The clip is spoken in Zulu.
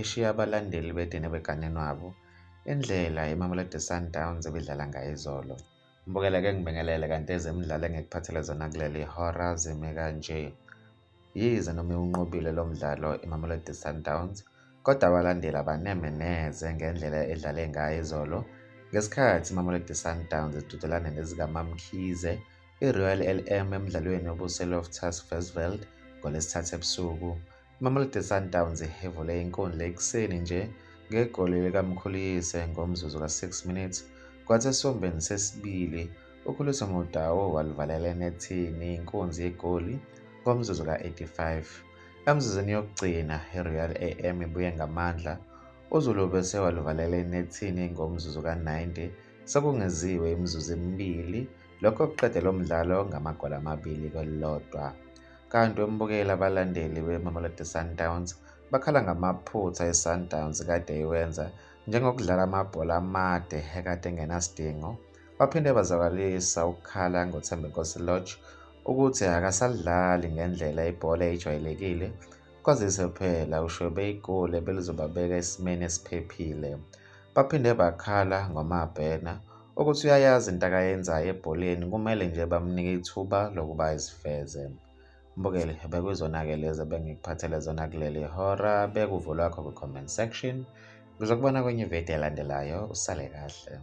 eshiya abalandeli bedine beganenwabo indlela iMamelodi Sundowns ebidlala ngayo izolo. Mbukele ke ngibingelele kanti ezemidlalo engikuphathele zona kuleli hora zime kanje. Yize noma iwunqobile lo mdlalo iMamelodi Sundowns, kodwa abalandeli abaneme neze ngendlela edlale ngayo izolo ngesikhathi iMamelodi Sundowns idudelana nezikaMamkhize iRoyal LM emdlalweni obuseLoftus Versfeld ngoLwesithathu ebusuku. IMamelodi Sundowns ihevule inkundla ekuseni nje ngegoli likaMkhulise ngomzuzu ka-6 minutes kwathi esiwombeni sesibili uKhuliso Mudau walivalela enethini inkunzi yegoli ngomzuzu ka-85. Emzuzwini yokugcina iRoyal AM ibuye ngamandla uZulu bese walivalela enethini ngomzuzu ka-90 sekungeziwe imizuzu emibili lokho kuqede lo mdlalo ngamagoli amabili kwelilodwa. Kanti umbukeli abalandeli beMamelodi Sundowns bakhala ngamaphutha iSundowns kade iwenza njengokudlala amabhola amade ekade engenasidingo. Baphinde bazwakalisa ukukhala ngoThembinkosi Lorch ukuthi akasadlali ngendlela ibhola ejwayelekile kwazise phela ushwebe igoli ebelizobabeka esimeni esiphephile. Baphinde bakhala ngoMabena ukuthi uyayazi into akayenzayo ebholeni kumele nje bamnike ithuba lokuba azifeze. Mbukeli, bekuyizona-ke lezi ebengikuphathele zona kuleli hora. Beka uvo lwakho kwi-comment section. Ngizokubona kwenye ividiyo elandelayo. Usale kahle.